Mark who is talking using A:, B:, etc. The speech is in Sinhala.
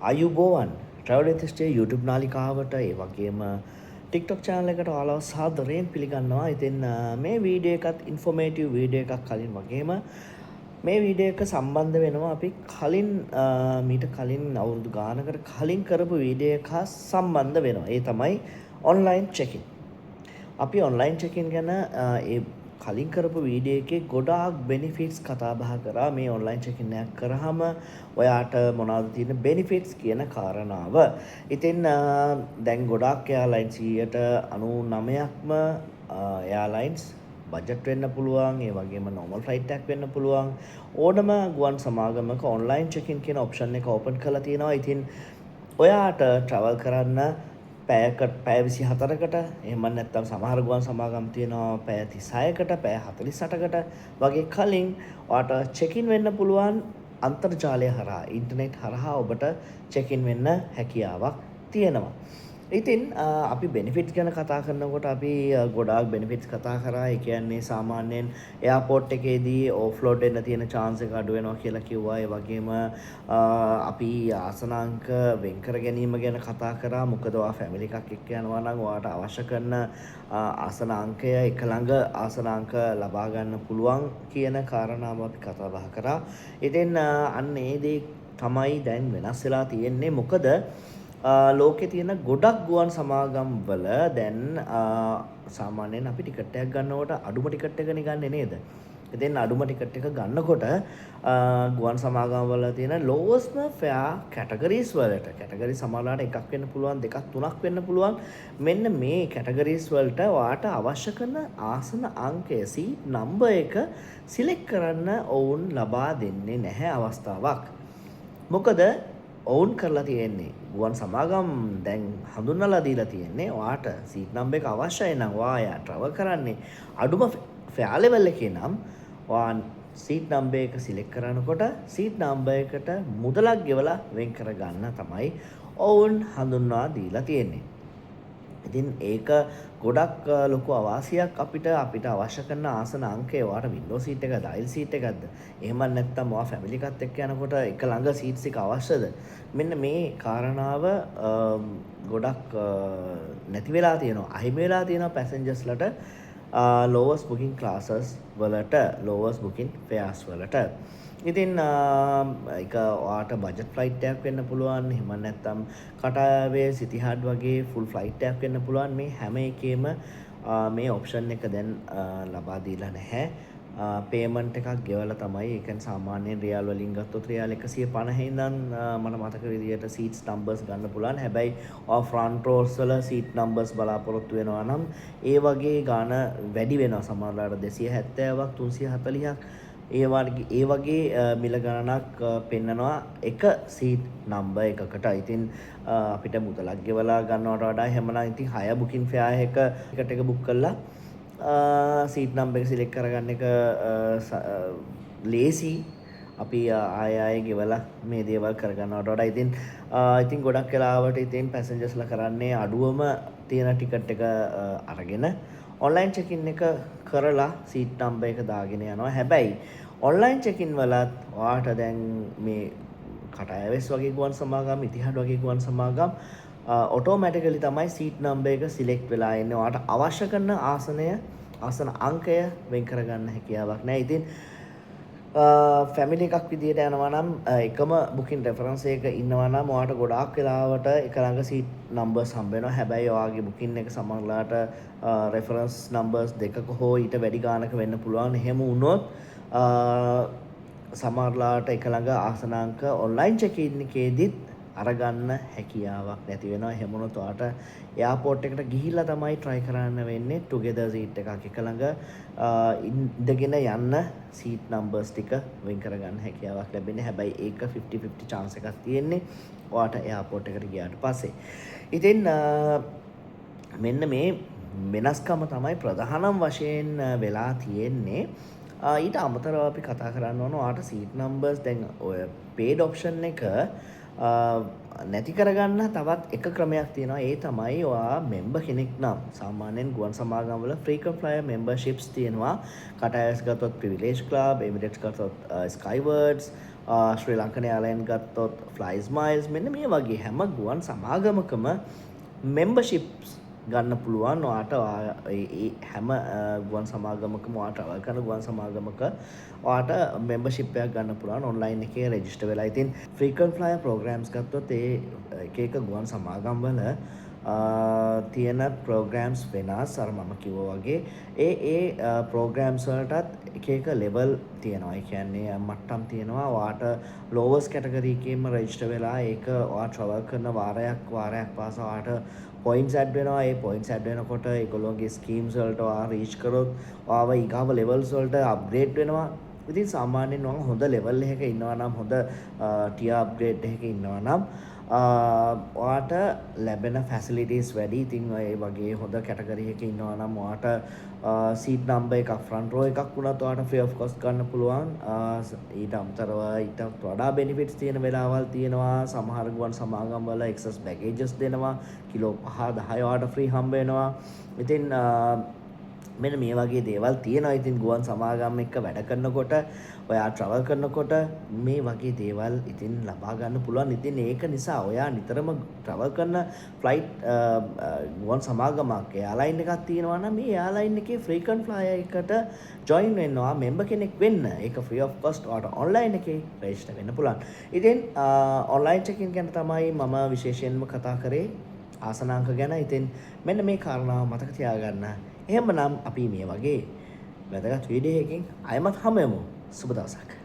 A: ආයුබෝවන්, ට්‍රැවල් විත් YouTube නාලිකාවට, ඒ වගේම TikTok channel එකට ඔයාලව සාදරයෙන් පිළිගන්නවා. ඉතින් මේ වීඩියෝ එකත් ඉන්ෆෝමේටිව් වීඩියෝ එකක්. කලින් වගේම මේ වීඩියෝ එක සම්බන්ධ වෙනවා අපි කලින් මීට කලින් අවුරුදු ගානකට කලින් කරපු වීඩියෝ එක හා සම්බන්ධ වෙනවා. ඒ තමයි ඔන්ලයින් චෙකින්. අපි ඔන්ලයින් චෙකින් ගැන ඒ කලින් කරපු වීඩියෝ එකේ ගොඩාක් බෙනිෆිට්ස් කතා බහ කරා, මේ ඔන්ලයින් චෙකින් එකක් කරාම ඔයාට මොනවද තියෙන බෙනිෆිට්ස් කියන කාරණාව. ඉතින් දැන් ගොඩාක් එයාලයින්ස්, 99%ක්ම එයාලයින්ස්, බජට් වෙන්න පුළුවන්, ඒ වගේම නෝමල් ෆ්ලයිට් එකක් වෙන්න පුළුවන්, ඕනම ගුවන් සමාගමක ඔන්ලයින් චෙකින් කියන ඔප්ෂන් එක ඕපන් කරලා තියෙනවා. ඉතින් ඔයාට ට්‍රැවල් කරන්න පැයකට, පැය 24කට, එහෙම නැත්නම් සමහර ගුවන් සමාගම් තියෙනවා පැය 36කට, පැය 48කට වගේ කලින් ඔයාට චෙක් ඉන් වෙන්න පුළුවන්. අන්තර්ජාලය හරහා, ඉන්ටර්නෙට් හරහා ඔබට චෙක් ඉන් වෙන්න හැකියාවක් තියෙනවා. ඉතින් අපි බෙනිෆිට්ස් ගැන කතා කරනකොට අපි ගොඩාක් බෙනිෆිට්ස් කතා කරා. ඒ කියන්නේ සාමාන්‍යයෙන් එයාපෝට් එකේදී ඕෆ්ලෝඩ් වෙන්න තියෙන චාන්ස් එක අඩු වෙනවා කියලා කිව්වා. ඒ වගේම අපි ආසනාංක වෙන් කර ගැනීම ගැන කතා කරා. මොකද ඔයා ෆැමිලි එකක් එක්ක යනවා නම් ඔයාට අවශ්‍ය කරන ආසන අංකය, එක ළඟ ආසන අංක ලබා ගන්න පුළුවන් කියන කාරණාව අපි කතා බහ කරා. ඉතින් අන්න ඒ දේ තමයි දැන් වෙනස් වෙලා තියෙන්නේ. මොකද ලෝකේ තියෙන ගොඩක් ගුවන් සමාගම් වල දැන් සාමාන්‍යයෙන් අපි ටිකට් එකක් ගන්නකොට අඩුම ටිකට් එකනේ ගන්නෙ, නේද? ඉතින් අඩුම ටිකට් එක ගන්නකොට ගුවන් සමාගම් වල තියෙන ලෝවස්ම ෆෙයා කැටගරීස් වලට, කැටගරි සමහරවිට එකක් වෙන්න පුළුවන්, දෙකක් තුනක් වෙන්න පුළුවන්. මෙන්න මේ කැටගරීස් වලට ඔයාට අවශ්‍ය කරන ආසන අංකය, සීට් නම්බර් එක සිලෙක්ට් කරන්න ඔවුන් ලබා දෙන්නේ නැහැ අවස්ථාවක්. මොකද ඔවුන් කරලා තියෙන්නේ, ගුවන් සමාගම් දැන් හඳුන්වලා දීලා තියෙන්නේ, ඔයාට සීට් නම්බර් එක අවශ්‍යයි නම්, ඔයා ට්‍රැවල් කරන්නේ අඩුම ෆෙයා ලෙවල් එකේ නම්, ඔයා සීට් නම්බර් එක සිලෙක්ට් කරනකොට සීට් නම්බර් එකට මුදලක් ගෙවලා වෙන් කරගන්න තමයි ඔවුන් හඳුන්වා දීලා තියෙන්නේ. ඉතින් ඒක ගොඩක් ලොකු අවාසියක් අපිට. අපිට අවශ්‍ය කරන ආසන අංකය, ඔයාට වින්ඩෝ සීට් එකද, අයිල් සීට් එකක්ද, එහෙම නැත්නම් ඔයා ෆැමිලි එකත් එක්ක යනකොට එක ළඟ සීට්ස් එක අවශ්‍යද, මෙන්න මේ කාරණාව ගොඩක් නැති වෙලා තියෙනවා, අහිමි වෙලා තියෙනවා පැසෙන්ජර්ස්ලට ලෝවස් බුකින් ක්ලාසස් වලට, ලෝවස් බුකින් ෆෙයාස් වලට. ඉතින් ඒක ඔයාට බජට් ෆ්ලයිට් එකක් වෙන්න පුළුවන්, එහෙම නැත්නම් කටාර් එයාර්වේස්, ඉතිහාඩ් වගේ ෆුල් ෆ්ලයිට් එකක් වෙන්න පුළුවන්. මේ හැම එකේම මේ ඔප්ෂන් එක දැන් ලබා දීලා නැහැ. පේමන්ට් එකක් ගෙවලා තමයි. ඒ කියන්නේ සාමාන්‍යයෙන් රියාල් වලින් ගත්තොත් රියාල් 150 ඉඳන් මට මතක විදියට සීට්ස් නම්බර්ස් ගන්න පුළුවන්. හැබැයි ඔයා ෆ්‍රන්ට් රෝස් වල සීට් නම්බර්ස් බලාපොරොත්තු වෙනවා නම් ඒ වගේ ගාණ වැඩි වෙනවා. සමහරවිට 270ක්, 340ක්, ඒ වගේ මිල ගණනක් පෙන්නනවා එක සීට් නම්බර් එකකට. ඉතින් අපිට මුදලක් ගෙවලා ගන්නවට වඩා එහෙමනම් ඉතින් හයර් බුකින් ෆෙයා එක ටිකට් එක බුක් කරලා සීට් නම්බර් එක සිලෙක්ට් කරගන්න එක ලේසි, අපි ආය ආයෙ ගෙවලා මේ දේවල් කරගන්නවට වඩා. ඉතින් ඉතින් ගොඩක් වෙලාවට ඉතින් පැසෙන්ජර්ස්ලා කරන්නේ අඩුවම තියෙන ටිකට් එක අරගෙන ඔන්ලයින් චෙකින් එක කරලා සීට් නම්බර් එක දාගෙන යනවා. හැබැයි ඔන්ලයින් චෙකින් වලත් ඔයාට දැන් මේ කටාර් එයාර්වේස් වගේ ගුවන් සමාගම්, ඉතිහාඩ් වගේ ගුවන් සමාගම් ඔටෝමැටිකලි තමයි සීට් නම්බර් එක සිලෙක්ට් වෙලා එන්නේ. ඔයාට අවශ්‍ය කරන ආසනය, ආසන අංකය වෙන් කරගන්න හැකියාවක් නෑ. ඉතින් ෆැමිලි එකක් විදියට යනවා නම්, එකම බුකින් රෙෆරන්ස් එක ඉන්නවා නම්, ඔයාට ගොඩාක් වෙලාවට එක ළඟ සීට් නම්බර්ස් හම්බ වෙනවා. හැබැයි ඔයාගේ බුකින් එක සමහරලාට රෙෆරන්ස් නම්බර්ස් දෙකක හෝ ඊට වැඩි ගානක වෙන්න පුළුවන්. එහෙම වුණොත් සමහරලාට එක ළඟ ආසනාංක ඔන්ලයින් චෙක් ඉන් එකේදීත් අරගන්න හැකියාවක් නැති වෙනවා. එහෙම වුණොත් ඔයාට එයාපෝට් එකට ගිහිල්ලා තමයි try කරන්න වෙන්නේ ටුගෙදර් සීට් එකක්, එක ළඟ ඉඳගෙන යන්න සීට් නම්බර්ස් ටික වෙන් කරගන්න හැකියාවක් ලැබෙන්නේ. හැබැයි ඒක 50-50 chance එකක් තියෙන්නේ ඔයාට එයාපෝට් එකට ගියාට පස්සේ. ඉතින් මෙන්න මේ වෙනස්කම තමයි ප්‍රධානම වශයෙන් වෙලා තියෙන්නේ. ඊට අමතරව අපි කතා කරන්න ඕන ඔයාට සීට් නම්බර්ස් දැන් ඔය පේඩ් ඔප්ෂන් එක නැති කරගන්න තවත් එක ක්‍රමයක් තියෙනවා. ඒ තමයි ඔයා මෙම්බර් කෙනෙක් නම්, සාමාන්‍යයෙන් ගුවන් සමාගම් වල ෆ්‍රීක්වන්ට් ෆ්ලයර් මෙම්බර්ෂිප්ස් තියෙනවා. කටාර් එයාර්වේස් ගත්තොත් ප්‍රිවිලේජ් ක්ලබ්, එමිරේට්ස් ගත්තොත් ස්කයිවර්ඩ්ස්, ශ්‍රී ලංකන් එයාලයින් ගත්තොත් ෆ්ලයි ස්මයිල්ස්, මෙන්න මේ වගේ හැම ගුවන් සමාගමකම මෙම්බර්ෂිප්ස් ගන්න පුළුවන්. ඔයාට ඒ හැම ගුවන් සමාගමකම, ඔයා ට්‍රැවල් කරන ගුවන් සමාගමක ඔයාට මෙම්බර්ෂිප් එකක් ගන්න පුළුවන් ඔන්ලයින් එකේ රෙජිස්ටර් වෙලා. ඉතින් ෆ්‍රීක්වන්ට් ෆ්ලයර් ප්‍රෝග්‍රෑම්ස් ගත්තොත් ඒ එක එක ගුවන් සමාගම් වල තියෙන ප්‍රෝග්‍රෑම්ස් වෙනස්. අර මම කිව්වා වගේ ඒ ඒ ප්‍රෝග්‍රෑම්ස් වලටත් එක එක ලෙවල් තියෙනවා. ඒ කියන්නේ මට්ටම් තියෙනවා. ඔයාට ලෝවස්ට් කැටගරි එකේම රෙජිස්ටර් වෙලා ඒක ඔයා ට්‍රැවල් කරන වාරයක් වාරයක් පාසා ඔයාට පොයින්ට්ස් ඇඩ් වෙනවා. ඒ පොයින්ට්ස් ඇඩ් වෙනකොට ඒගොල්ලෝගේ ස්කීම්ස් වලට ඔයා රීච් කරොත් ඔයාව ඊගාව ලෙවල්ස් වලට අප්ග්‍රේඩ් වෙනවා. ඉතින් සාමාන්‍යයෙන් ඔයා හොඳ ලෙවල් එකක ඉන්නවා නම්, හොඳ ටියර් අප්ග්‍රේඩ් එකක ඉන්නවා නම් ඔයාට ලැබෙන ෆැසිලිටීස් වැඩි. ඉතින් ඒ වගේ හොඳ කැටගරි එකක ඉන්නවා නම් ඔයාට සීට් නම්බර් එකක්, ෆ්‍රන්ට් රෝ එකක් වුණත් ඔයාට ෆ්‍රී ඔෆ් කොස්ට් ගන්න පුළුවන්. ඊට අමතරව ඊට වඩා බෙනිෆිට්ස් තියෙන වෙලාවල් තියෙනවා. සමහර ගුවන් සමාගම් වල එක්සස් බැගේජස් දෙනවා. කිලෝ 5 10 ඔයාට ෆ්‍රී හම්බ වෙනවා. ඉතින් මෙන්න මේ වගේ දේවල් තියෙනවා. ඉතින් ගුවන් සමාගම් එක්ක වැඩ කරනකොට, ඔයා ට්‍රැවල් කරනකොට මේ වගේ දේවල් ඉතින් ලබා ගන්න පුළුවන්. ඉතින් ඒක නිසා ඔයා නිතරම ට්‍රැවල් කරන ෆ්ලයිට් ගුවන් සමාගමක්, එයාලයින් එකක් තියෙනවා නම් මේ එයාලයින් එකේ ෆ්‍රීක්වන්ට් ෆ්ලයර් එකට ජොයින් වෙන්න, ඔයා මෙම්බර් කෙනෙක් වෙන්න. ඒක ෆ්‍රී ඔෆ් කොස්ට් ඔයාට ඔන්ලයින් එකේ රෙජිස්ටර් වෙන්න පුළුවන්. ඉතින් ඔන්ලයින් චෙක් ඉන් ගැන තමයි මම විශේෂයෙන්ම කතා කරේ, ආසනාංක ගැන. ඉතින් මෙන්න මේ කාරණාව මතක තියාගන්න. එහෙමනම් අපි මේ වගේ වැදගත් වීඩියෝ එකකින් ආයෙමත් හමු වෙමු. සුබ දවසක්.